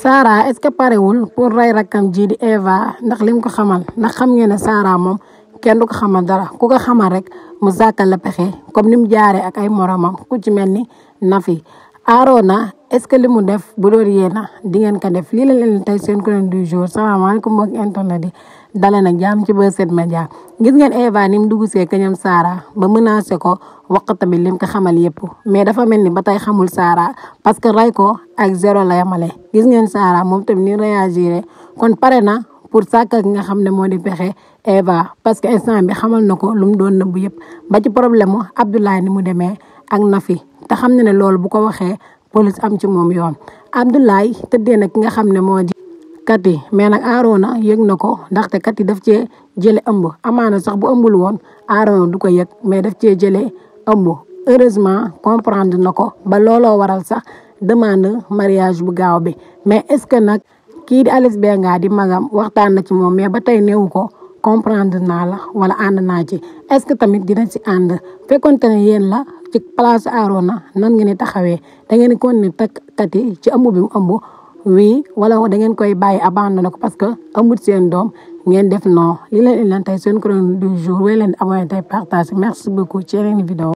Sarah est-ce que parewul pour rey rakkam ji di Eva ndax lim ko xamal ndax xam ngeen ne Sarah moom kenn du ko xamal dara ku ko xamal rek mu sàkkal la pexe comme ni mu jaaree ak ay moromam ku ci mel ni Nafi. Arona est-ce que li mu def bu doon yéena di ngeen ko def lii la leen tey seen chronique du jour salaamaaleykum mbokk internet yi dalee nag jàmm ci Buzz 7 Media. gis ngeen Eva ni mu dugg see kañam Sarah ba menacé ko wax tamit lim ko xamal yëpp mais dafa mel ni ba tey xamul Sarah parce que rey ko ak zéro la yamale. gis ngeen Sarah moom tamit ni réagir kon pare na pour sàkkal nga xam ne moo di pexe Eva parce que instant bi xamal na ko lu mu doon nëbbu yëpp ba ci problème mu Abdoulaye ni mu demee ak Nafi te xam na ne loolu bu ko waxee police am ci moom yoon. Abdoulaye tëddee na ki nga xam ne moo di Kati mais nag Arona yëg na ko ndaxte Kati daf cee jële ëmb amaana sax bu ëmbul woon Arona du ko yëg mais daf cee jëlee ëmb heureusement comprendre na ko ba looloo waral sax demande mariage bu gaaw bi mais est-ce que nag kii di Alice Benga di magam waxtaan na ci moom mais ba tey néew ko comprendre naa la wala ànd naa ci est-ce que tamit dina ci ànd fekkonte ne yéen la ci place Arona nan ngeen di taxawee da ngeen di continuer takk Kati ci ëmb bi mu ëmb oui wala da ngeen koy bàyyi abandonné ko parce que ëmbut seen doom ngeen def non li leen tey seen chronique du jour wéy leen abonné tey partage merci beaucoup ci yeneen vidéo